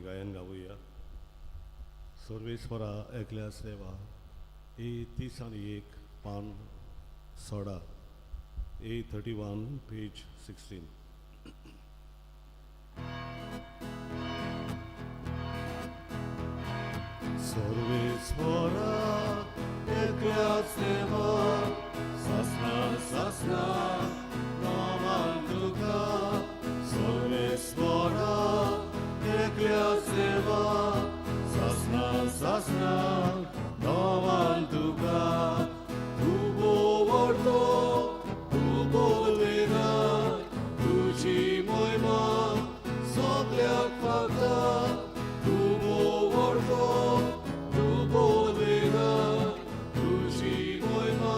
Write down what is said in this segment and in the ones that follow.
गायन गावया. सर्वेस्परा एकल्यास देवा, ए 31, पान 16, ए 31, पेज 16. सर्वेस्परा एकल्याच देवा, सासना सासना नामान तुका. सर्वेस्परा एकल्याच देवा, सासना सासना नामान तुका. तूं भोवडलो, तूं बोलवेगा, तुजी मोहिमा सगल्याक फावता. तूं भोवडलो, तूं बोलवेगा, तुजी मोहिमा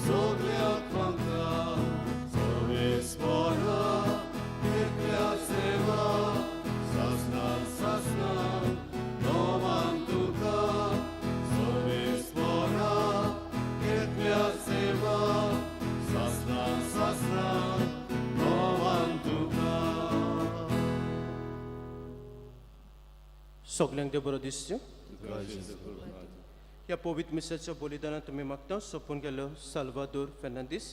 सगल्याक फावता. सर्वेस्परा एकल्याच देवा, सासना सासना नोमान तुका. सर्वेस्परा एकल्याच देवा, सासना सासना नोमान तुका. सगल्यांक देव बरो दिसचें. ह्या पवित्र मिसाच्या बलिदानात तुमी मागता सोंपून गेल्लो साल्वादोर फेर्नांदीस,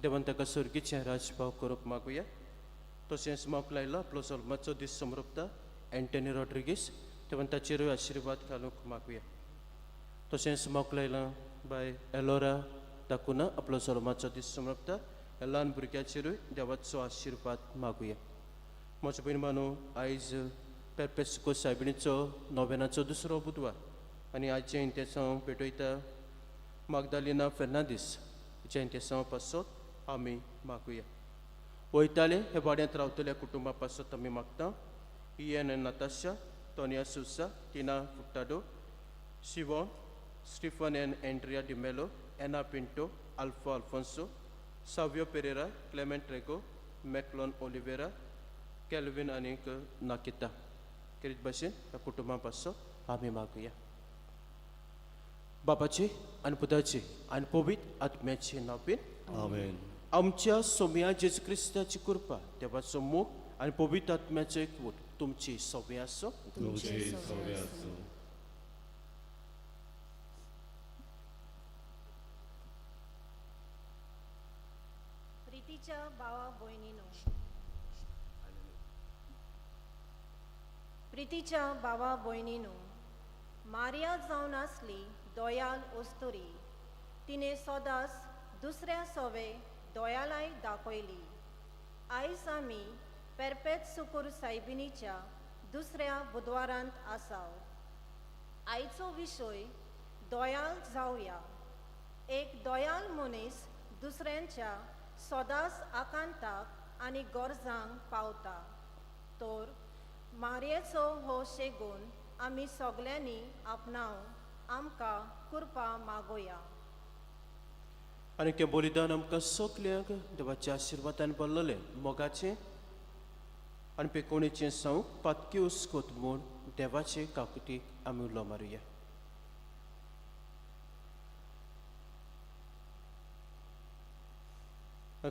देवान ताका सर्गीचें राजभाव करूंक मागुया. तशेंच मागूंक लायलो आपलो जल्माचो दीस समर्पता एंटनी रॉड्रिगीस, देवान ताचेरूय आशिर्वाद घालूंक मागुया. तशेंच मागूंक लायलां बाय एलोरा दाकुना, आपलो जल्माचो दीस समर्पता. ह्या ल्हान भुरग्याचेरूय देवाचो आशिर्वाद मागुया. म्हज्या भयण मानू, आयज पेरपेस्को सायबिणीचो नोवेनाचो दुसरो बुधवार आनी आयचें इंतेसांव पेटयता मागदालिना फेर्नांदीस, हिच्या इंतेसांव पासत आमी मागुया. वयताले हे वाड्यांत रावतल्या कुटुंबा पासत आमी मागता. Ian and Natasha, Tonia Sousa, Tina Furtado, Shivon, Stephen and Andrea D'Mello, Anna Pinto, Alpha Alfonso, Savio Pereira, Clement Rego, Maclon Oliveira, Kelvin आनीक नाकिता करीत भाशेन ह्या कुटुंबा पासत आमी मागुया. बापाचे आनी पुताचे आनी पवित्र आत्म्याचे नांवान. आमेन. आमच्या सोम्या जेजू क्रिस्ताची कृपा, देवाचो मोग आनी पवित्र आत्म्याचो एकवट तुमची सवे आसो. तुमचे सवे आसूं. प्रितीच्या भावा भयणीनो, प्रितीच्या भावा भयणीनो, मारिया जावन आसली दोयाल अस्तुरी. तिणें सदांच दुसऱ्या सोवे दोयालाय दाखयली. आयज आमी पेरपेत सुकूर सायबिणीच्या दुसऱ्या बुधवारांत आसाव. आयचो विशय दोयाल जावया. एक दोयाल मनीस दुसऱ्यांच्या सदांच आकांताक आनी गरजांक पावता. तर मारयेचो हो शेगून आमी सगल्यांनी आपणावन आमकां कृपा मागोया. आनी तें बलिदान आमकां सगल्यांक देवाच्या आशिर्वादान भरलेलें मोगाचें आनी पेकोणेचें सावंक पातकी उस्कोत म्हूण देवाचे काकुतीक आमी उलो मारुया.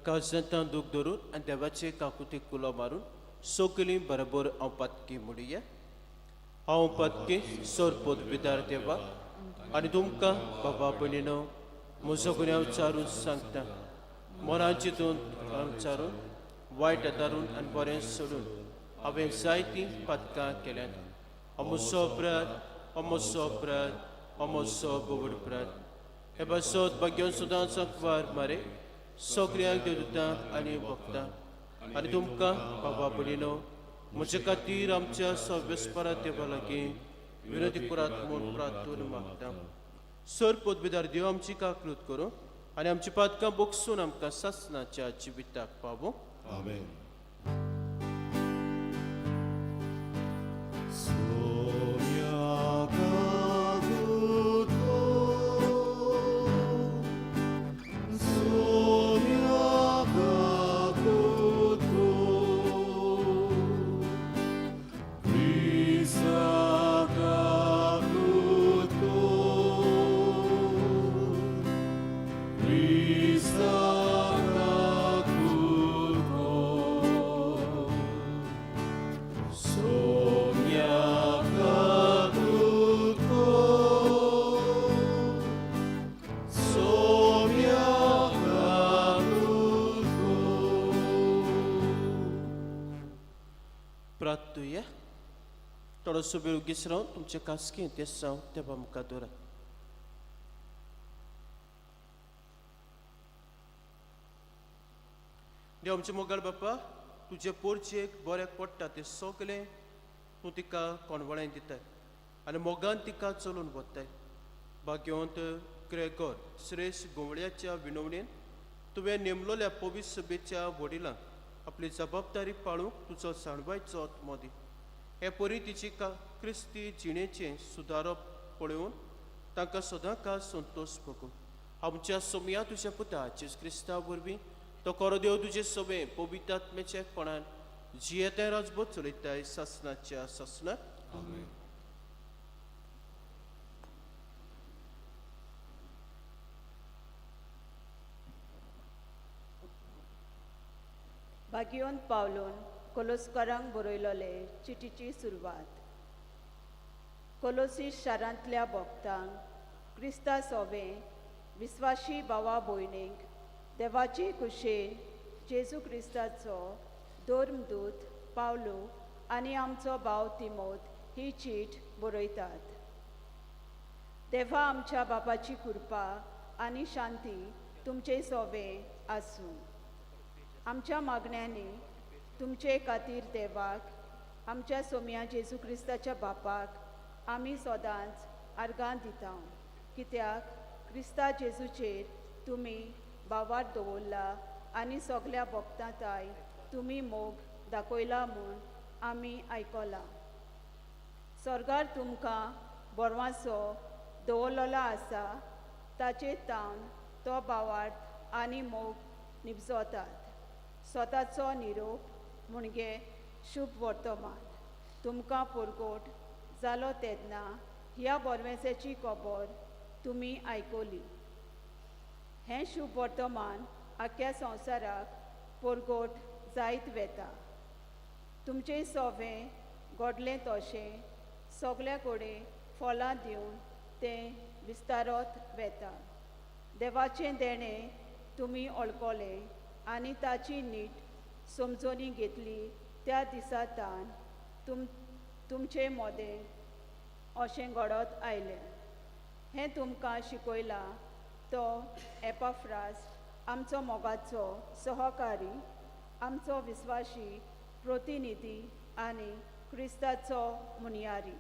काळजांत दूख धरून आनी देवाचे काकुतीक उलो मारून सगलीं बरोबर हांव पातकी म्हणुया. हांव पातकी सोरपोत विदार देवा आनी तुमकां बाबा भयणीनो म्हजो गुन्यांव चारून सांगता. मनान चिंतून चारून, वायट आदारून आनी बरें सोडून हांवें जायतीं पातकां केल्यांत. अमोसो अपराध, अमोसो अपराध, अमोसो बोवड अपराध. हे पासत भाग्यान सुदां संकवार मारे, सगळ्यांक देवदूतांक आनी भक्तांक आनी तुमकां बाबा भयणीनो म्हजे खातीर आमच्या सव्यस्परा देवा लागीं विनोदी करात म्हूण प्रार्थून मागता. सर पदवीदार देव आमची काकलूत करूं आनी आमची पातकां बोगसून आमकां सासनाच्या जिविताक पावूं. आमेन. सोम्या काकुतो, सोम्या काकुतो, क्रिस्ता काकुतो, क्रिस्ता काकुतो. प्रार्थुया. थोडोसो वेळ उगीच रावन तुमचे खासगी तेसांव देवा मुखार दवरात. देव आमचे मोगाळ बापा, तुजे पोरचेक बऱ्याक पडटा तें सगलें तूं तिका कोणवळें दिताय आनी मोगान तिका चलून वताय. भाग्यवंत ग्रेगोर श्रेश्ठ गोंवळ्याच्या विनवणेन तुवें नेमलोल्या पवित्र सभेच्या वडिलांक आपली जबाबदारी पाळूंक तुजो जाणवायचो आत्मो दी. हे परी तिची क्रिस्ती जिणेचें सुदारप पळोवन तांकां सदांकाळ संतोश भोगूं. आमच्या सोमया तुज्या पुता जेजू क्रिस्ता वरवीं तो खरो देव तुजे सभे पवित्र आत्म्याच्या एकपणान जियेते राजबोध चलयताय सासनाच्या सासनाक. आमेन. भाग्योन पावलोन कोलोस्करांक बरयलोले चिटीची सुरवात. कोलोसी शारांतल्या भक्तांक क्रिस्ता सोवे विस्वाशी भावा भयणींक देवाचे कुशेन जेजू क्रिस्ताचो धर्मदूत पावलो आनी आमचो भाव तिमोत ही चीट बरयतात. देवा आमच्या बापाची कृपा आनी शांती तुमचे सोवे आसूं. आमच्या मागण्यांनी तुमचे खातीर देवाक आमच्या सोम्या जेजू क्रिस्ताच्या बापाक आमी सदांच आर्गां दिता, कित्याक क्रिस्ता जेजूचेर तुमी बावार दवरला आनी सगल्या भक्तांताय तुमी मोग दाखयला म्हूण आमी आयकलां. स्वर्गार तुमकां बरवासो दवरलेलो आसा, ताचे तावन तो बावार्थ आनी मोग निपजोतात. स्वताचो निरोप म्हणजे शुभ वर्तमान तुमकां परगट जालो तेन्ना ह्या बरवेसाची खबर तुमी आयकली. हें शुभ वर्तमान आख्या संवसाराक परगट जायत वेता. तुमचें सोवें घडलें तशें सगल्या कडेन फळां दिवन तें विस्तारत वेता. देवाचें देणें तुमी वळखलें आनी ताची नीट समजणी घेतली त्या दिसा तान तुमचे मोदें अशें घडत आयलें. हें तुमकां शिकयलां तो एपाफ्रास आमचो मोगाचो सहकारी, आमचो विस्वाशी प्रतिनिधी आनी क्रिस्ताचो मुनियारी.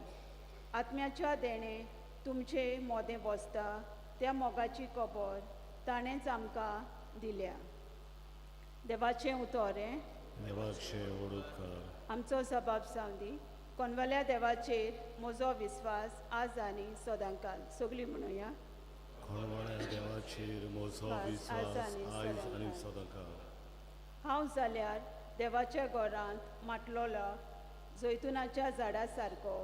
आत्म्याच्या देणें तुमचे मोदें बसता त्या मोगाची खबर ताणेंच आमकां दिल्या. देवाचें उतर हें देवाचे ओडूपकार. आमचो जबाब जावं दी. कोनवल्या देवाचेर म्हजो विस्वास आज आनी सदांकाल. सगळीं म्हणुया. कोणवाळ्या देवाचेर म्हजो विस्वास आयज आनी सदांकाळ. हांव जाल्यार देवाच्या घरांत माटलोलो जैतुनाच्या झाडा सारको.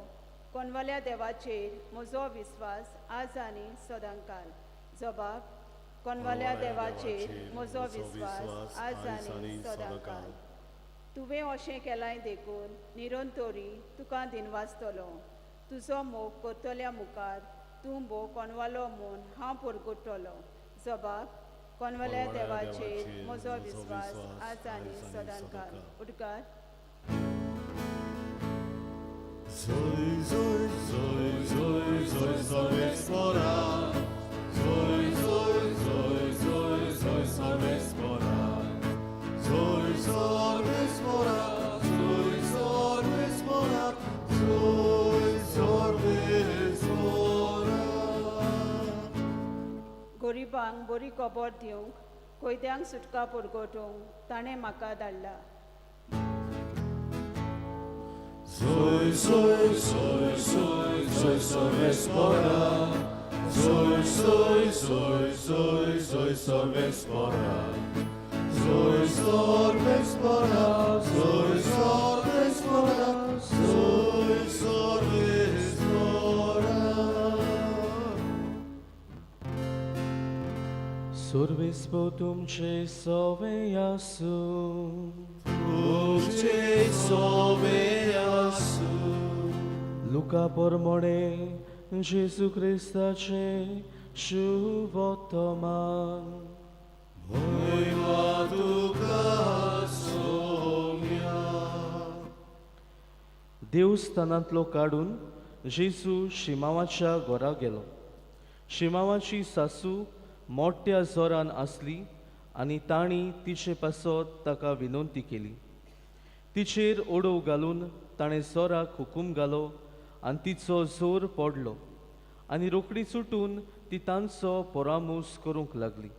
कोनवल्या देवाचेर म्हजो विस्वास आज आनी सदांकाल. जबाब कोनवल्या देवाचेर म्हजो विस्वास आज आनी सदांकाल. तुवें अशें केलांय देखून निरंतरी तुका दिनवासतलो. तुजो मोग करतल्या मुखार तूं भोव कोनवालो म्हूण हांव परगट्टलो. जबाब कोनवल्या देवाचेर म्हजो विस्वास आज आनी सदांकाल. उडकार. Zoy, zoy, zoy, zoy, zoy, sarvespora. Zoy, zoy, zoy, zoy, zoy, sarvespora. Zoy, sarvespora, zoy, sarvespora, zoy, sarvespora. गरिबांक बरी खबर दिवंक, कैद्यांक सुटका परगटूंक ताणें म्हाका धाडला. Zoy, zoy, zoy, zoy, zoy, sarvespora. Zoy, zoy, zoy, zoy, zoy, sarvespora. Zoy, sarvespora, zoy, sarvespora, zoy, sarvespora. सुरविस्पो तुमचे सोवे आसूं. तुमचे सोवे आसूं. लुका परमणे जेजू क्रिस्ताचे शुभोत्तमान. मोयमा तुका सोम्या. देवस्थानांतलो काडून जेजू शिमावाच्या घरा गेलो. शिमावाची सासू मोठ्या जोरान आसली आनी तांणी तिचे पासत ताका विनंती केली. तिचेर ओडोव घालून ताणें जोराक हुकूम घालो आनी तिचो जोर पडलो आनी रोखडी सुटून ती तांचो परामूस करूंक लागली.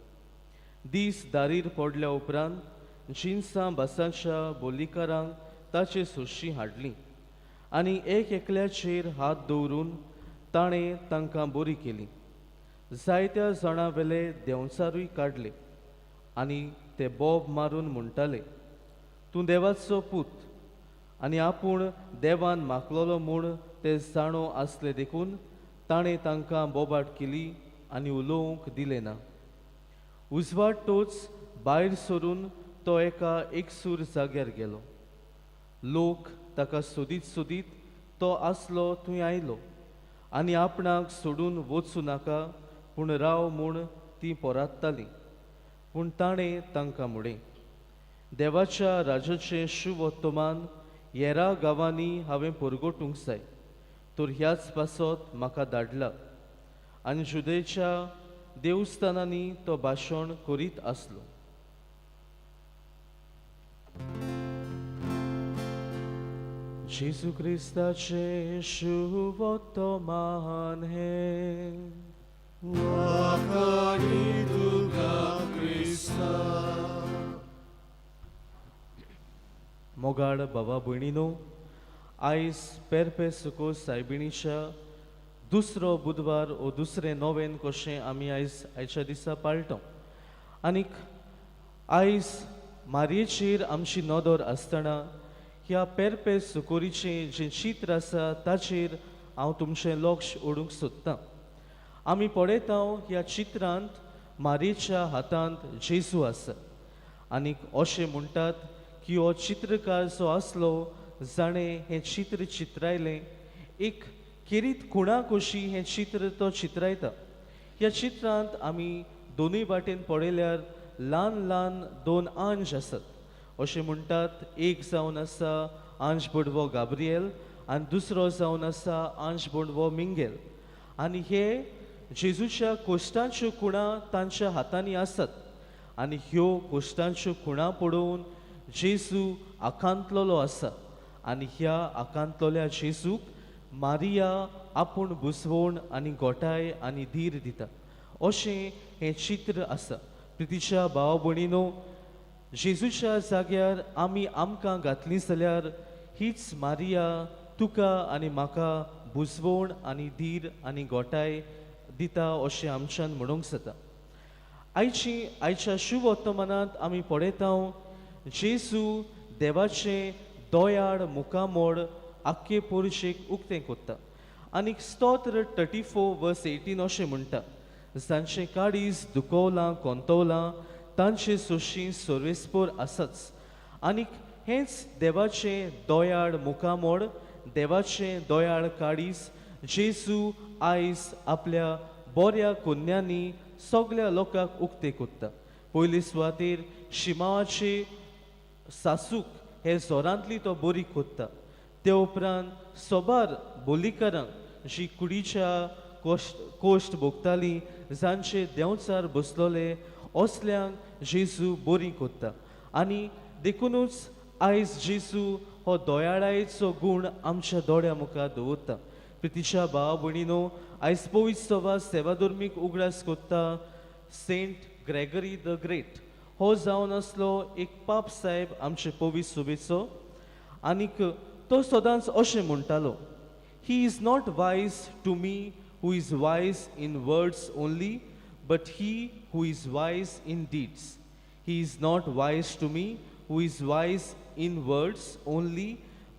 दीस दारीर पडल्या उपरांत जिनसां भासांच्या बोलीकारांक ताचे सोशी हाडली आनी एक एकल्याचेर हात दवरून ताणें तांकां बरी केली. जायत्या जाणां वेले देंवचारूय काडले आनी ते बोब मारून म्हणटाले, तूं देवाचो पूत. आनी आपूण देवान मागलोलो म्हूण ते जाणो आसले देखून ताणें तांकां बोबाट केली आनी उलोवंक दिलें ना. उजवाडटोच भायर सरून तो एका एकसूर जाग्यार गेलो. लोक ताका सोदीत सोदीत तो आसलो थंय आयलो आनी आपणाक सोडून वचूं नाका पूण राव म्हूण तीं पोरात्तालीं. पूण ताणें तांकां म्हणलें, देवाच्या राजाचें शुभवर्तमान हेरा गांवांनी हांवें परगटूंक जाय, तर ह्याच पासत म्हाका धाडला. आनी जुदेच्या देवस्थानांनी तो भाशण करीत आसलो. जेजू क्रिस्ताचें शुभवर्तमान हें. वाखाणी तुका क्रिस्ता. मोगाळ बाबा भयणीनो, आयज पेरपे सुको सायबिणीच्या दुसरो बुधवार ओ दुसरें नोवेन कशें आमी आयज आयच्या दिसा पाळटा. आनीक आयज मारयेचेर आमची नदर आसतना ह्या पेरपे सुकोरीचें जें चित्र आसा ताचेर हांव तुमचें लक्ष ओडूंक सोदतां. आमी पळयता ह्या चित्रांत मारयेच्या हातांत जेजू आसा आनीक अशें म्हणटात की हो चित्रकार जो आसलो जाणें हें चित्र चित्रायलें एक खेरीत खुणा कशी हें चित्र तो चित्रायता. ह्या चित्रांत आमी दोनूय वाटेन पळयल्यार ल्हान ल्हान दोन आंज आसात. अशें म्हणटात एक जावन आसा आंज बोडवो गाब्रियल आनी दुसरो जावन आसा आंज बोडवो मिंगेल. आनी हे जेजूच्या कोश्टांच्यो खुणा तांच्या हातांनी आसात आनी ह्यो कोश्टांच्यो खुणा पळोवन जेजू आकांतलोलो आसा आनी ह्या आकांतलोल्या जेजूक मारिया आपूण बुसवण आनी गोठाय आनी धीर दिता अशें हें चित्र आसा. प्रितीच्या भाव भयणीनो, जेजूच्या जाग्यार आमी आमकां घातली जाल्यार हीच मारिया तुका आनी म्हाका बुजवण आनी धीर आनी गोठाय दिता अशें आमच्यान म्हणूंक जाता. आयच्या शुभवर्तमानांत आमी पळयता जेजू देवाचें दोयाळ मुखामोड आख्खे पोरशेक उक्तें कोत्ता आनी स्तोत्र 34:18 अशें म्हणटा, जांचें काळीज दुखवलां कोंतवलां तांचे सोशी सर्वेस्पोर आसाच. आनीक हेंच देवाचें दोयाळ मुखामोड, देवाचें दोयाळ काळीज जेजू आयज आपल्या बऱ्या कोन्यांनी सगळ्या लोकांक उक्तें कोत्ता. पयले सुवातेर शिमावाचे सासूक हे जोरांतली तो बरी कोत्ता. ते उपरांत सोबार बोलीकारांक जी कुडीच्या कोश्ट भोगताली, जांचे देंवचार बसलोले असल्यांक जेजू बरी कोत्ता. आनी देखुनूच आयज जेजू हो दोयाळायेचो गूण आमच्या दोळ्या मुखार दवरता. प्रितीच्या भाव भयणीनो, आयज पवित्र सभा सेवाधर्मीक उगडास कोत्ता सेंट ग्रेगरी the great हो जावन आसलो एक पाप साहेब आमचे पवित्र सभेचो. आनीक तो सदांच अशें म्हणटालो, he is not wise to me who is wise in words only, but he who is wise in deeds. He is not wise to me who is wise in words only,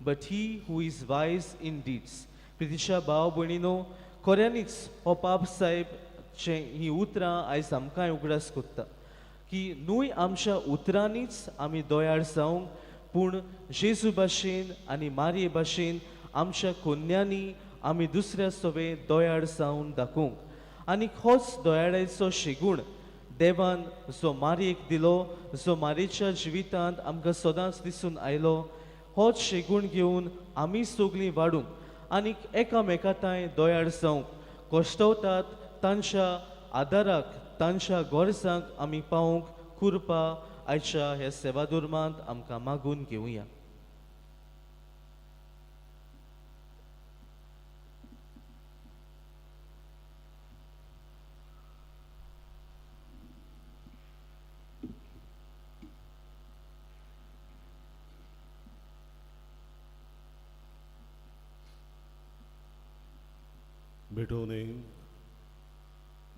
but he who is wise in deeds. प्रितीच्या भाव भयणीनो, खऱ्यांनीच हो पाप साहेबचे ही उतरां आयज आमकांय उगडास कोत्ता की न्हय आमच्या उतरांनीच आमी दोयाळ जावंक, पूण जेजू भाशेन आनी मारये भाशेन आमच्या कोन्यांनी आमी दुसऱ्या सवे दोयाळ जावन दाखोवंक. आनी होच दोयाळाचो शेगूण देवान जो मारयेक दिलो, जो मारयेच्या जिवितांत आमकां सदांच दिसून आयलो, होच शेगूण घेवन आमी सगळीं वाडूंक आनीक एकामेका तांय दोयाळ जावंक कश्टवतात तांच्या आदाराक तांच्या गरजांक आमी पावूंक कुरपा आयच्या ह्या सेवादुर्मांत आमकां मागून घेवया.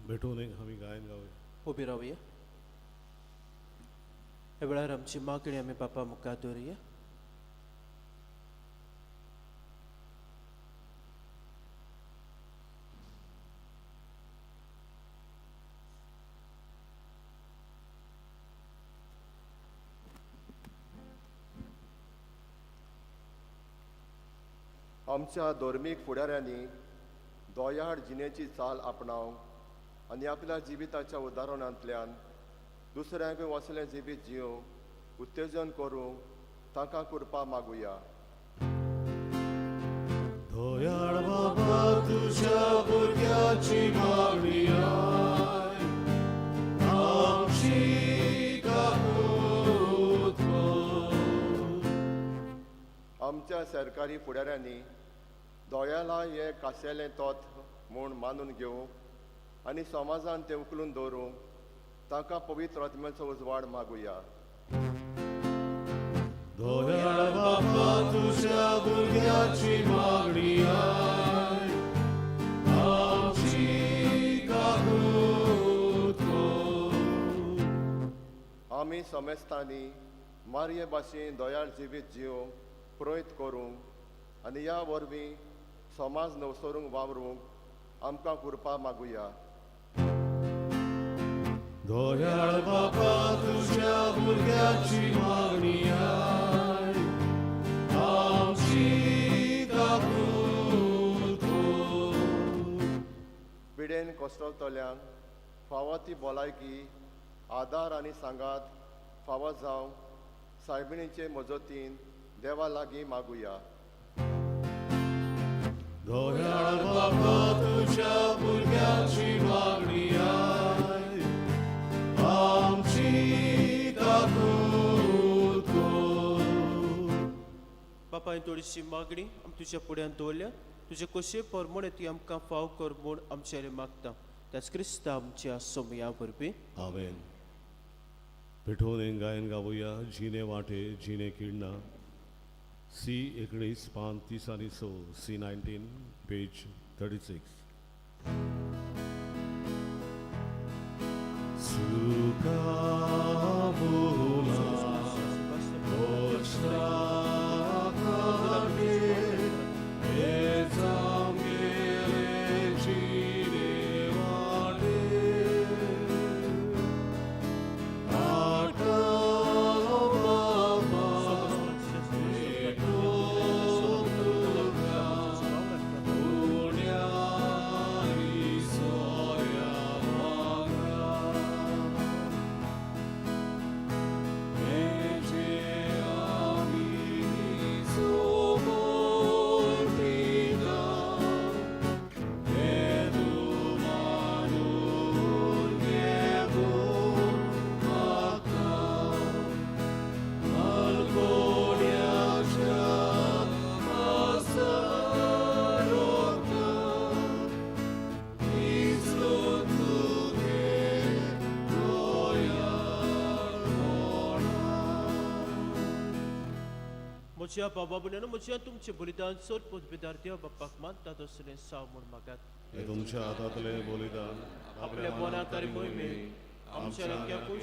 भेटोने आमी गायन गावया. उबी रावया. ह्या वेळार आमची मागणी आमी बापा मुखार दवरुया. आमच्या धर्मीक फुडाऱ्यांनी दोयाळ जिणेची चाल आपणावंक आनी आपल्या जिविताच्या उदाहरणांतल्यान दुसऱ्यांकूय वसलें जिवीत जियोवंक उत्तेजन करूंक तांकां कृपा मागुया. दयाळ बाबा तुझ्या भुरग्याची मागणी आय, आमची काकूत कर. आमच्या सरकारी फुडाऱ्यांनी दोयाला हें कासेलें तत्व म्हूण मानून घेवंक आनी समाजान तें उखलून दवरूंक तांकां पवित्र आत्म्याचो उजवाड मागुया. दयाळ बाबा तुझ्या भुरग्याची मागणी आय, आमची काकूत कर. आमी समेस्तांनी मारये भाशेन दयाळ जिवीत जिवंक प्रयत्न करूंक आनी ह्या वरवीं समाज नवसरूंक वावरूंक आमकां कृपा मागुया. दयाळ बाबा तुझ्या भुरग्याची मागणी आय, आमची काकूत कर. पिडेन कोसळटल्यांक फावो ती भलायकी आदार आनी सांगात फावो जावंक सायबिणीचे मजतीन देवा लागीं मागुया. दयाळ बाबा तुझ्या भुरग्याची मागणी आय, आमची काकूत कर. बापायन थोडीशी मागणी आमी तुज्या फुड्यान दवरल्या. तुजे कशे परमणे ती आमकां फाव कर म्हूण आमचे मागता. त्याच क्रिस्ता आमच्या सोमया वरवीं. आमेन. भेटोने गायन गावया. जिने वाटे जिने किडना, सी 19 पान 30 आनी 6, सी 19 पेज 36. सुका म्हज्या बाबा भयणांनो, म्हज्या तुमचें बलिदान चड पदवीदार देव बाप्पाक मानता तसलें साव म्हूण मागात. हे तुमच्या हातांतलें बलिदान आपल्या मनाक आनी मोहिमेक आमच्या आरोग्याकूय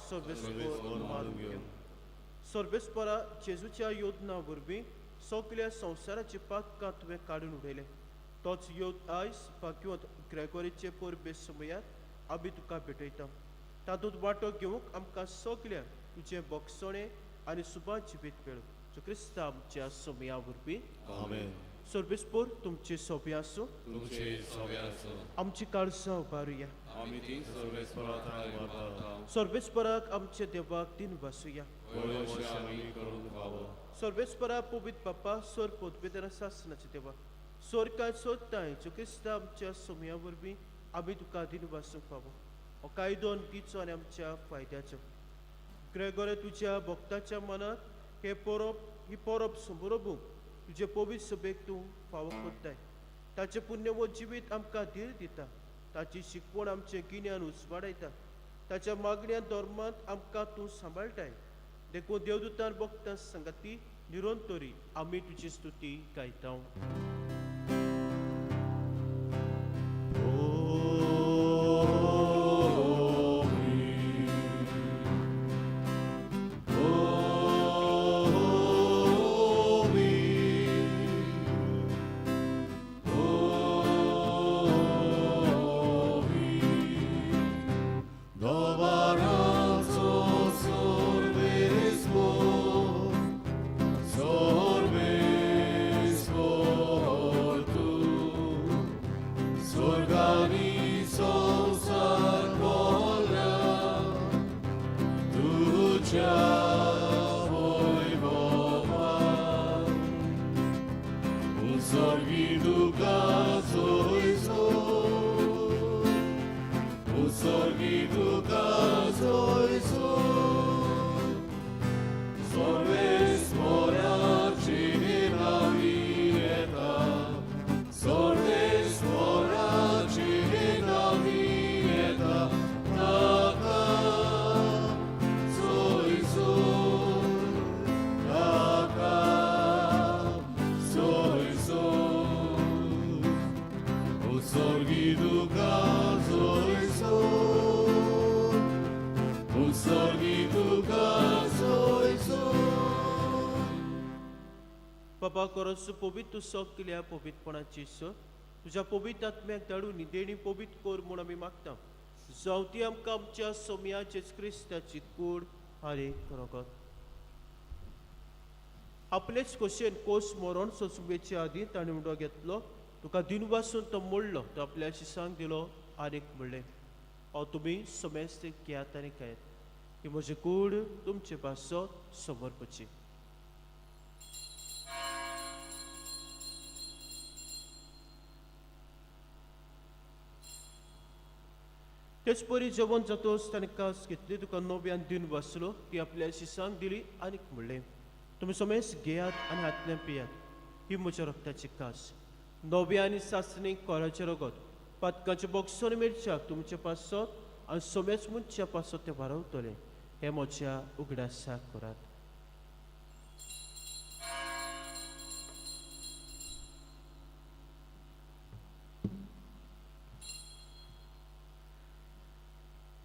सर्वेस्पर मानून घेवं. सर्वेस्परा जेजूच्या योजना वरवीं सगल्या संवसाराची पातकां तुवें काडून उडयलें. तोच योद आयज भाग्यवंत ग्रेगोरीचे परबे समयार आमी तुका भेटयता. तातूंत वांटो घेवंक आमकां सगल्यांक तुजें बक्षणें आनी सुबा जिवीत मेळूं. जो क्रिस्ता आमच्या सोमया वरवीं. आमेन. सर्वेस्पर तुमचे सोबे आसूं. तुमचे सोबे आसूं. आमची काळजां उबारुया. आमी ती सर्वेस्परा थांय व्हरता. सर्वेस्पराक आमच्या देवाक दिन वासुया. वळवशे आमी करूंक फावो. सर्वेस्परा पवित बापा सोर पदवेदार सासनाचे देवा सोरकाय सोदताय जो क्रिस्ता आमच्या सोमया वरवीं आमी तुका दिन वासूंक फावो हो कायदो दिचो आनी आमच्या फायद्याचो. ग्रेगोरे तुज्या भक्ताच्या मनांत हे परब ही परब समरोबूंक तुजे पवित्र सभेक तूं फावो करताय. ताचें पुण्यवत जिवीत आमकां धीर दिता, ताची शिकवण आमचें गिन्यान उजवाडायता, ताच्या मागण्या धर्मांत आमकां तूं सांबाळटाय. देखून देवदूतान भक्तां संगती निरंतरी आमी तुजी स्तुती गायता. बाबा कोरस पवित्र सगल्या पवित्रपणाची सर तुज्या पवित्र आत्म्याक धाडून देणी पवित्र कर म्हूण आमी मागता. जावं ती आमकां आमच्या सोमया जेजू क्रिस्ताची कूड आनी रगत. आपलेच खोशयेन कोस मरण सोंसूंक आदीं ताणें उडो घेतलो, तुका दिनवासून तो मोडलो, तो आपल्या शिसांक दिलो आनीक म्हणलें, हांव तुमी समेस्त घेयात आनी खायात, ही म्हजी कूड तुमचे पासत समर्पची. तेच परी जेवण जातोच ताणें कास घेतली, तुका नव्यान दिन वाचलो, ती आपल्या शिसांक दिली आनीक म्हणलें, तुमी समेस्त घेयात आनी हातल्यान पियात, ही म्हज्या रक्ताची कास, नव्या आनी सासणी कोराचें रगत, पातकाचें बोगसण मिरच्याक तुमचे पासत आनी समेस्त मनच्या पासत तें वारवतलें, हें म्हज्या उगडासाक करात.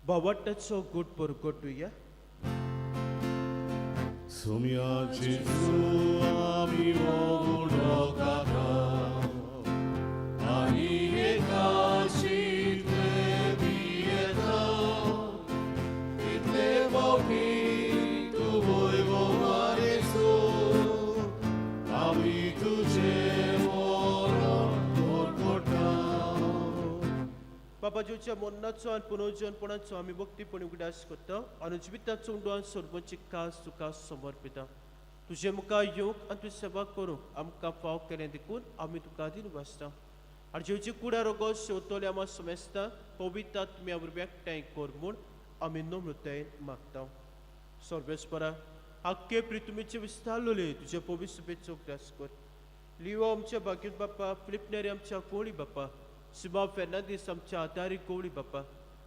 बावट्याचो गुट परगटुया. सोमया जेजू आमी उडो काका आनी एकाशितले पियेता इतले फावटी तूं वयवो आमी तुजें मरण परगटा. बाबा जेवच्या मरणाचो आनी पुनर्जनपणाचो आमी भक्तीपणी उगडास करता आनी जिविताचो उंडो आनी सर्वांची कास तुका समर्पिता. तुजे मुखार येवंक आनी तुजी सेवा करूंक आमकां फाव केलें देखून आमी तुका दिन वाचता. आनी जेवची कुडा रोगो शेवतले आमा समेस्ता पवित्र आत्म्या वरवीं एकठांय कर म्हूण आमी नम्रतायेन मागता. सर्वेस्परा आख्खे प्रितुमीचे विस्तारलेले तुजे पवित्र सभेचो उगडास कर. लियो आमच्या भाग्यत बापा, फिलिपनेरी आमच्या कोळी बापा, सिमा फेर्नांदीस आमच्या आदारी गवळी बापा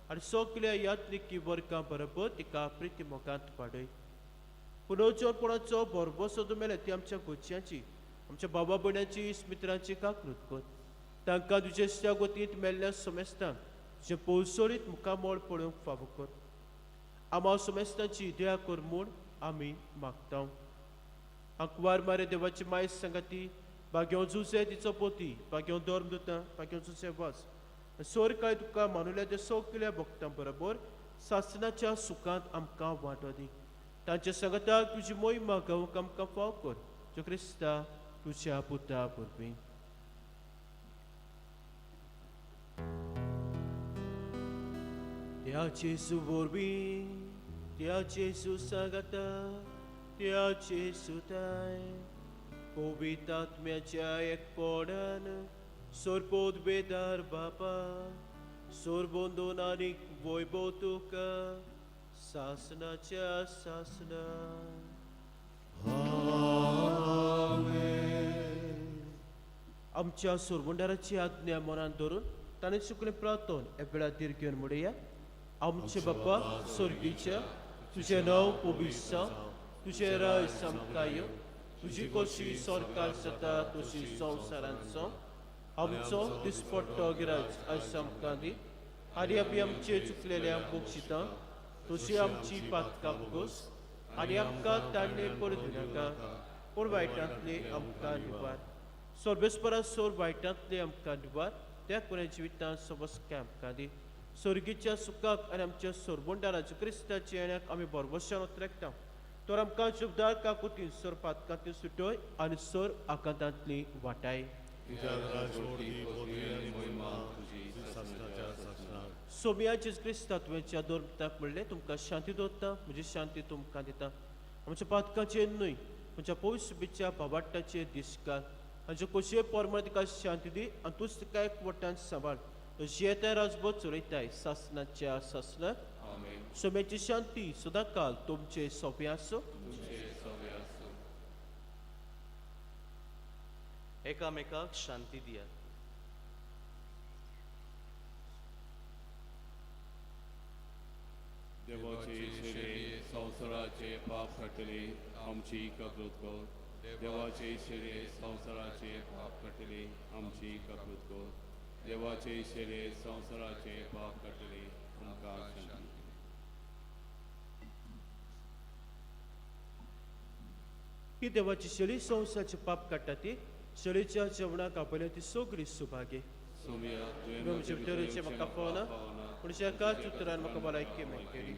आनी सगल्या यात्रिकी वर्गां बरोबर तिका प्रिती मोगांत वाडय. पुनर्जनपणाचो भरभोसो तूं मेले ती आमच्या गोच्याची, आमच्या बाबा भयणांची, मित्रांची काकृत कर. तांकां तुजे गोतींत मेल्ल्या समेस्तांक तुजें पोवसोळीत मुखामळ पळोवंक फावो कर. आमा समेस्तांची दया कर म्हूण आमी मागता. आंकवार मारे देवाची माय सांगाती भाग्यो जुसे तिचो पोती, भाग्यो धर्म दुता, भाग्यो जुसे वास सोर काय तुका मानुल्या ते सगल्या भक्तां बरोबर सासनाच्या सुखांत आमकां वांटो दी. तांच्या सांगाताक तुजी मोहिमा गावंक आमकां फाव कर, जो क्रिस्ता तुज्या पुता वरवीं. ह्या जेजू वरवीं त्या जेजू सांगाता, त्या जेजूताय पवित्र आत्म्याच्या एकपणान सोरपोत बेदार बापा सोरबोंदून आनी वैभव तुका सासनाच्या सासना. आमच्या सोरबंडाराची आज्ञा मनान धरून ताणें चुकलें प्रार्थन ह्या वेळार धीर घेवन म्हणया. आमचे बापा स्वर्गीच्या, तुजें नांव पवित्र जावं, तुजें राज आमकां येवं, तुजी कशी सरकार जाता तशी संवसारांत जावं. आमचो दिसपट्टो गिराज आयज आमकां दी आनी आमी आमचे चुकलेल्या बक्षितां तशी आमची पातकां बोगस आनी आमकां तांणे परत दिनाका पूण वायटांतले आमकां निवार. सर्वेस्परा सोर वायटांतले आमकां निवार, त्या कुऱ्या जिवितांत सबसकाय आमकां दी. स्वर्गीच्या सुखाक आनी आमच्या सोरबंडाराच्या क्रिस्ताच्या येण्याक आमी बरबशान उतरेकता. तर आमकां जुबदार काकुतीन सोर पातकांतली सुटय आनी सोर आकांतांतली वाटाय. सोमिया जेजू क्रिस्ता तुवेंच्या दोन म्हणलें, तुमकां शांती दवरता, म्हजी शांती तुमकां दिता. आमच्या पातकाचेर न्हय म्हज्या पवित्र बाबाट्टाचेर दिसकार हांचे खोशये परमळ तिका शांती दी आनी तूंच तिका एक वट्टान सांबाळ. जियेता राजभर चलयताय सासनाच्या सासनाक. सोम्याची शांती सदांकाल तुमचे सोंपें आसूं. एकामेकाक शांती दियात. देवाचे शेरे संवसाराचे पाप काडटले आमची कबूत कर. देवाचे शेरे संवसाराचे पाप काडटले आमची कबूत कर. देवाचे शेरे संवसाराचे पाप काडटले आमकां शांती. ही देवाची शेळी संवसाराचे पाप काडटा ती शेळीच्या जेवणाक आपयल्या ती सगळी सुभागे. तुमचे भितरचे म्हाका पावना पूण एकाच उतरान म्हाका भलायकी मेळटली.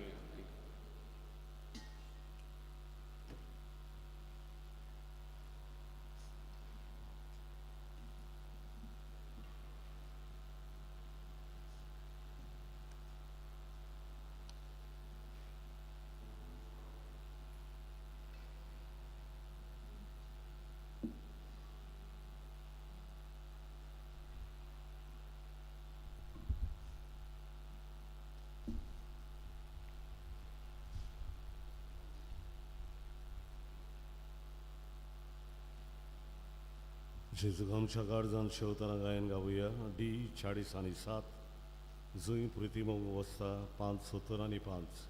जेजूक आमच्या काळजान शेवतना गायन गावया. डी 40 आनी 7 जुंय प्रिती मोग वस्ता 5 70 आनी 5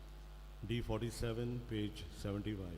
डी 47 पेज 75.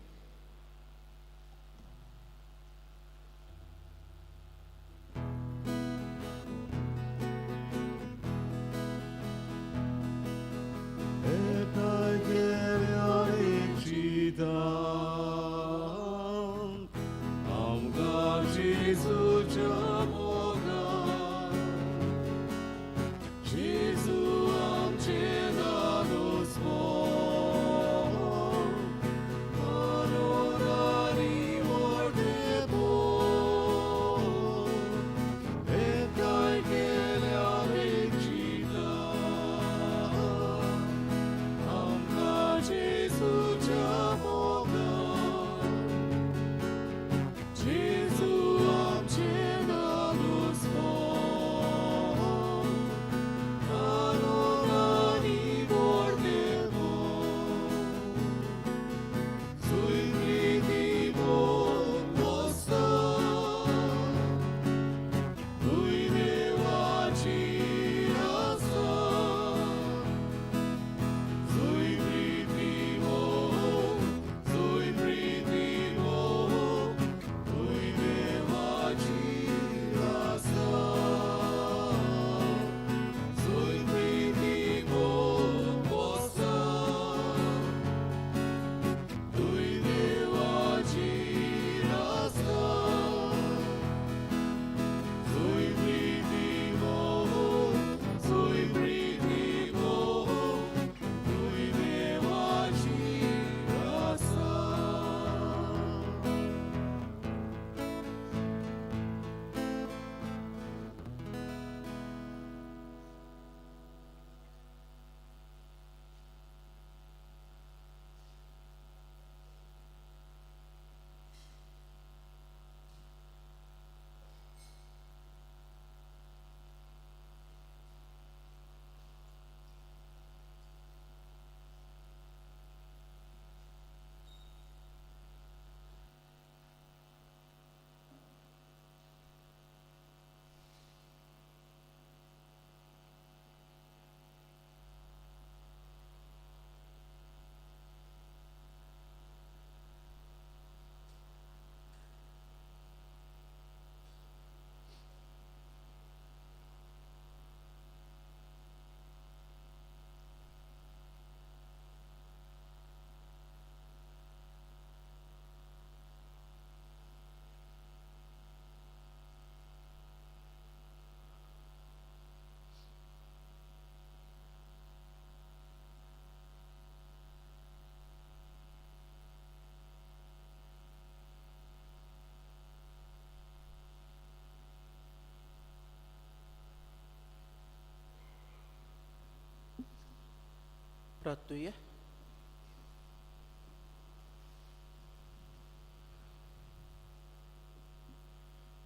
प्रार्थुया.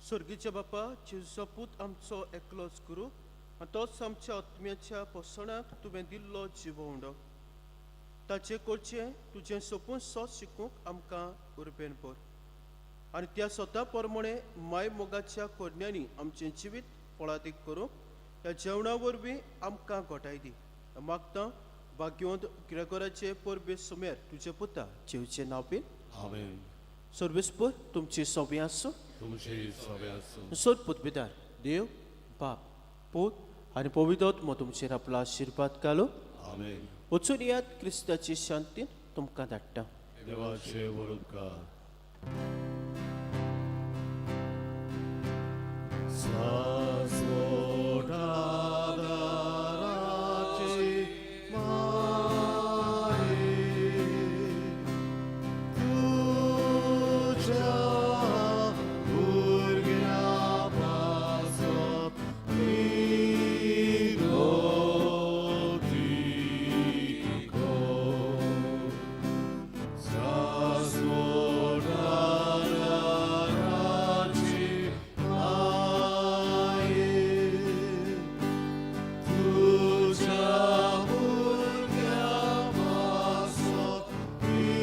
स्वर्गीच्या बापा, जेजूचो पूत आमचो एकलोच गुरू आनी तोच आमच्या आत्म्याच्या पोसणाक तुवें दिल्लो जिवोवंडो, ताचे करचें तुजें सोपून सोस शिकूंक आमकां उर्बेन भर आनी त्या स्वता प्रमाणे माय मोगाच्या कोरण्यांनी आमचें जिवीत फळादीक करूंक ह्या जेवणा वरवीं आमकां घोटाय दी. मागता भाग्यवंत ग्रेगोराचे परबे सुमेर तुजे पुता जेवचें नांव बीन. आमेन. सर्वेस्पर तुमची सोबी आसूं. तुमची सोबी आसूं. सोद पुतबेदार देव बाप पूत आनी पवित्र आत्मो तुमचेर आपलो आशिर्वाद घालूं. आमेन. वचून येयात, क्रिस्ताची शांतीन तुमकां धाडटा. देवाचे व्हड उपकार. सासोटादाराची माये, तुज्या भुरग्या पासत विनोती कर. सासोटादाराची माये, तुज्या भुरग्या पासत विनोती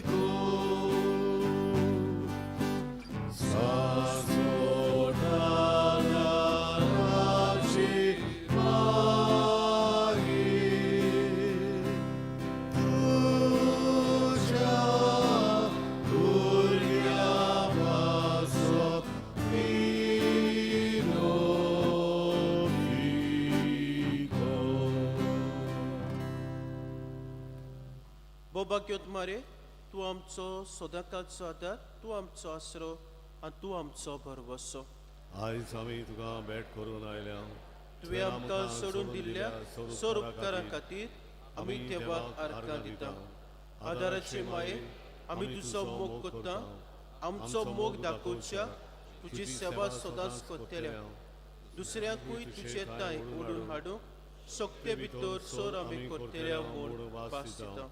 कर. सासोटादाराची माये, तुज्या भुरग्या पासत विनोती कर. बोभाग्योत मारे, तूं आमचो सदांकाळचो आदार, तूं आमचो आसरो आनी तूं आमचो भरवसो. आयज आमी तुका भेट करून आयल्या. तुवें आमकां सोडून दिल्ल्या सोर उपकारां खातीर आमी देवाक आर्गां दिता. आदाराचे माये, आमी तुजो मोग करता. आमचो मोग दाखोवच्या तुजी सेवा सदांच करतल्या. दुसऱ्यांकूय तुजे तांय ओडून हाडूंक शक्ते भितर सोर आमी करतल्या म्हूण भास दिता.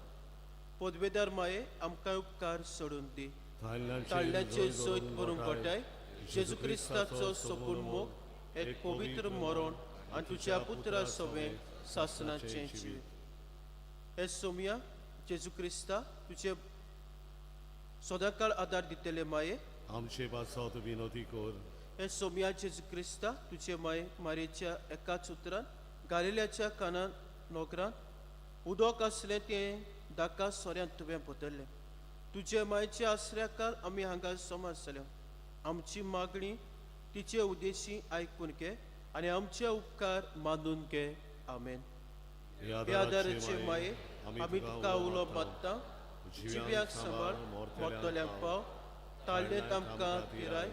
पदवेदार माये, आमकां उपकार सोडून दी. ताळ्याचें जैत करूंक गोठाय जेजू क्रिस्ताचो सोपून मोग, एक पवित्र मरण आनी तुज्या पुत्रा सवें सासनाचें जिवीत. हे सोमया जेजू क्रिस्ता, तुजे सदांकाळ आदार दितले माये, आमचे पासत विनोती कर. हे सोमया जेजू क्रिस्ता, तुजे माये मारेच्या एकाच उतरान गालिल्याच्या कानान नोकरान उदक आसलें तें दाका सोऱ्यांत तुवें बदल्लें. तुजे मायेच्या आसऱ्या काल आमी हांगा समज जाल्या. आमची मागणी तिचे उद्देशी आयकून घे आनी आमचे उपकार मानून घे. आमेन. ह्या आदाराचे माये, आमी तुका उलो मारता. जिव्याक सांबाळ, मोरतल्यांक पाव, ताळ्ळेंत आमकां थिराय.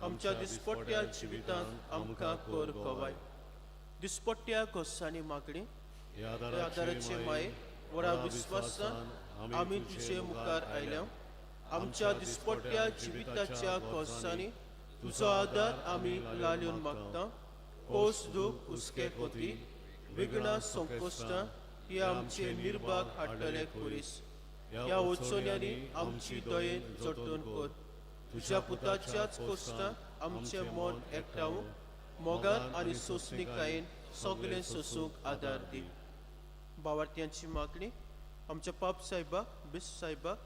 आमच्या दिसपट्ट्या जिवितांत आमकां कर गवाय. दिसपट्ट्या गोसांनी मागणी. ह्या ह्या आदाराचे माये, व्हडा विस्वासान आमी तुजे मुखार आयल्या. आमच्या दिसपट्ट्या जिविताच्या गोसांनी तुजो आदार आमी लाल्यून मागता. कोस दूख हुस्के कोती विघ्नां संकोश्टां ही आमचे निर्भाग हाडटले खुरीस. ह्या वचोन्यांनी आमची दयेन जतन कर. तुज्या पुताच्याच कोश्टां आमचें मन एकठावूंक मोगान आनी सोंसणीकायेन सगळें सोंसूंक आदार दी. बावार्थ्यांची मागणी. आमच्या पाप साहेबाक, बिस साहेबाक,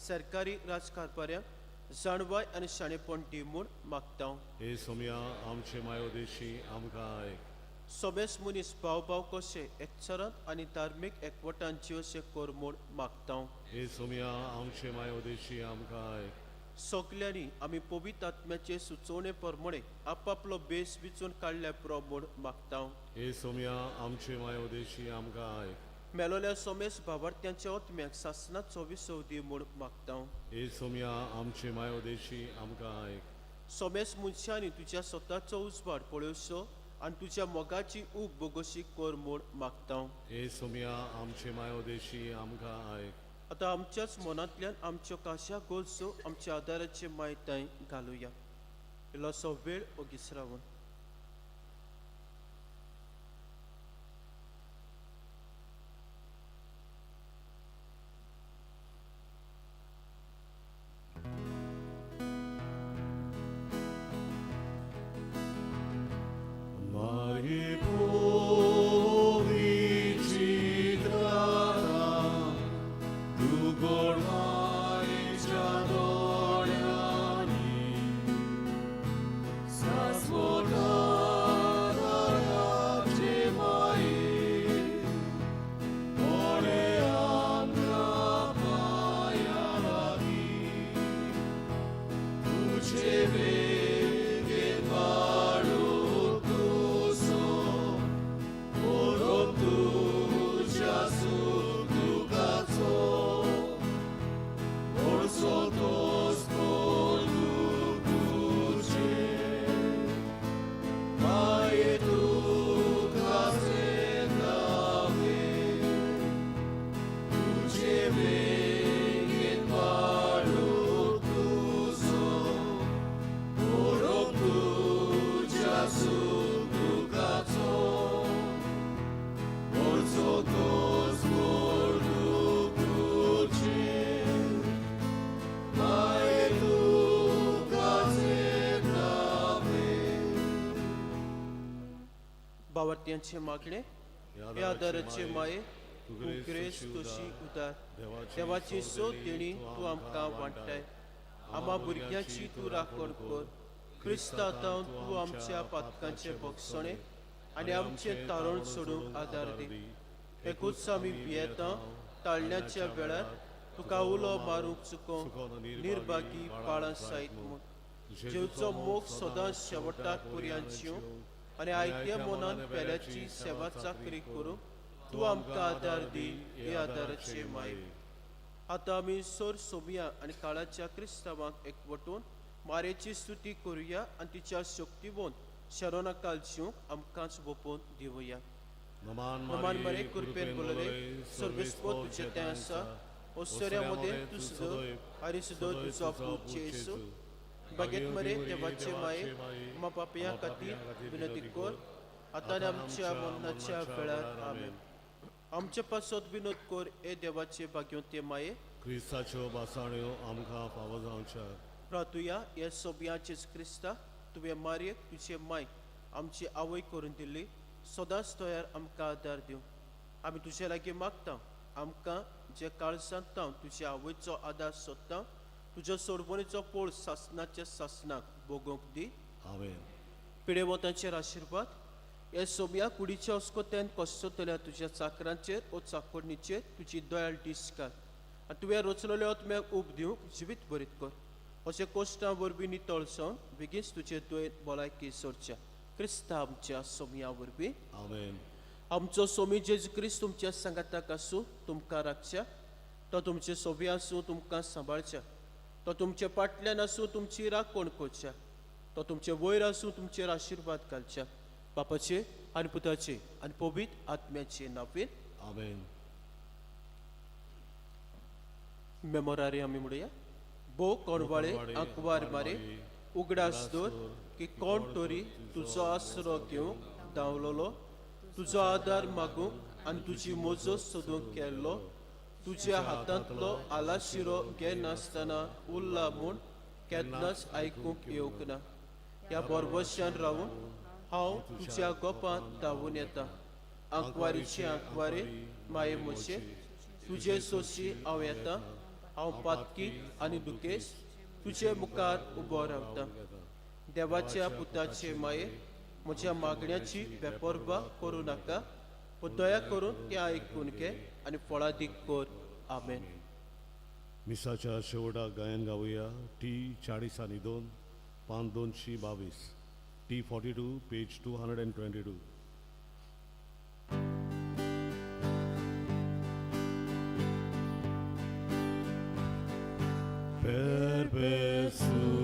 सरकारी राजकारभाऱ्यांक जाणवाय आनी शाणेपण दी म्हूण मागता. हे सोमया, आमचे मायोदेशी आमकां आयक. सोमेस मनीस भाव भाव कशे एकचारांत आनी धार्मीक एकवटान जिवशे कर म्हूण मागता. हे सोमया, आमचे मायोदेशी आमकां आयक. सगल्यांनी आमी पवित्र आत्म्याचे सुचोवणे प्रमाणे आपापलो बेस विचून काडल्या पुरो म्हूण मागता. हे सोमया, आमचे मायोदेशी आमकां आयक. मेलोल्या सोमेस भावार्थ्यांच्या आत्म्याक सासनाचो विसव दी म्हूण मागता. हे सोमया, आमचे मायोदेशी आमकां आयक. सोमेस मनशांनी तुज्या स्वताचो उजवाड पळोवचो आनी तुज्या मोगाची ऊब बोगोशी कर म्हूण मागता. हे सोमया, आमचे मायोदेशी आमकां आयक. आतां आमच्याच मनांतल्यान आमच्यो काश्या गरजो आमच्या आदाराचे मायताय घालुया. इल्लोसो वेळ ओगीच रावून. गोडवायेच्या दोळ्यांनी सासवता दयाचे माये कोणे आमकां पांयां लागीं तुजे वेंगेंत बाळूक तुजो मोरोप तुज्या सूख दुखाचो मोडसो तोस कोलूक तुजें माये तुका सेंदावे तुजे वेंगेंत बाळूक तुजो मोरोप तुज्या सूख दुखाचो मोडसो तोस कोलूक तुजें माये तुका सेंदावे. भावार्थ्यांचे मागणे. ह्या आदाराचे माये, तूं ग्रेस तुशी उदार, देवाची सो देणी तूं आमकां वांट्टाय. आमा भुरग्यांची तूं राखण कर. क्रिस्ता तावन तूं आमच्या पातकांचे बक्षणे आनी आमचें तारण सोडूंक आदार दी. एकूच आमी भियेता, ताळण्याच्या वेळार तुका उलो मारूंक चुकोवंक निर्भागी पाळां सायत म्हूण. जेवचो मोग सदांच शेवटाक पर्यंत जीवंक आनी आयत्या मनान पेल्याची सेवा चाकरी करूंक तूं आमकां आदार दी हे आदाराचे माये. आतां आमी सोर सोमया आनी काळाच्या क्रिस्तांवांक एकवटून मारेची स्तुती करुया आनी तिच्या शक्तीवंत शरणाकाल जिवंक आमकांच वपोवन दिवया. नमान नमान मरे, कृपेन बोलले, सर्वेस्पो तुजे तें आसा. ओसऱ्या मदें तूं सदय आनी सदय तुजो पूत जेजू. बागेत मरे देवाचे माये, आमा पापया खातीर विनंती कर, आतां आनी आमच्या मरणाच्या वेळार. आमेन. आमचे पासत विनोद कर हे देवाचे भाग्यवंते माये. क्रिस्ताच्यो बासाण्यो आमकां फावो जावच्या. प्रातुया. हे सोबिया जेजू क्रिस्ता, तुवें मारयेक तुजे मायक आमची आवय करून दिल्ली, सदांच तयार आमकां आदार दिवं आमी तुजे लागीं मागता. आमकां जे काळजांत तावन तुजे आवयचो आदार सोदता, तुज्या सोडवणीचो पोळ सासनाच्या सासनाक भोगोवंक दी. आमेन. पिडेवंतांचेर आशिर्वाद. हे सोमया, कुडीच्या अस्कोत्यान कसतल्या तुज्या चाकरांचेर ओ चाकोडणीचेर तुजी दयाळ दीस घाल आनी तुवें रचलेल्या आत्म्याक उब दिवंक जिवीत बरीत कर. अशें कोश्टां वरवीं नितळ जावन बेगीनच तुजे दुयेंत भलायकी सोडच्या, क्रिस्ता आमच्या सोमया वरवीं. आमेन. आमचो सोमी जेजू क्रिस्त तुमच्या सांगाताक आसूं, तुमकां राखच्या. तो तुमचे सोबी आसूं, तुमकां सांबाळच्या. तो तुमचे फाटल्यान आसूं, तुमची राखण करच्या. तो तुमचे वयर आसूं, तुमचेर आशिर्वाद घालच्या. बापाचे आनी पुताचे आनी पवित्र आत्म्याचे नांवेन. आमेन. मेमोरारी आमी म्हणुया. भो कोणवाळे आंकवार मारे, उगडास दवर की कोण तरी तुजो आसरो घेवंक धांवलोलो, तुजो आदार मागूंक आनी तुजी मोजो सोदूंक केल्लो. तुज्या हातांतलो आलाशिरो घेनासतना उरला म्हूण केन्नाच आयकूंक येवंक ना. ह्या बोरबोशान रावून हांव तुज्या गोपांत धांवून येता. आंकवारीचे आंकवारे माये म्हजे, तुजे सोशी हांव येता. हांव पातकी आनी दुखेस तुजे मुखार उबो रावता. देवाच्या पुताचे माये, म्हज्या मागण्याची बेपर्वा करूं नाका, पूण दया करून तें आयकून घे आनी फळादीक कर. आमेन. मिसाच्या शेवटाक गायन गावया. टी 42, पान 222. T 42, page 222. Perpetuum.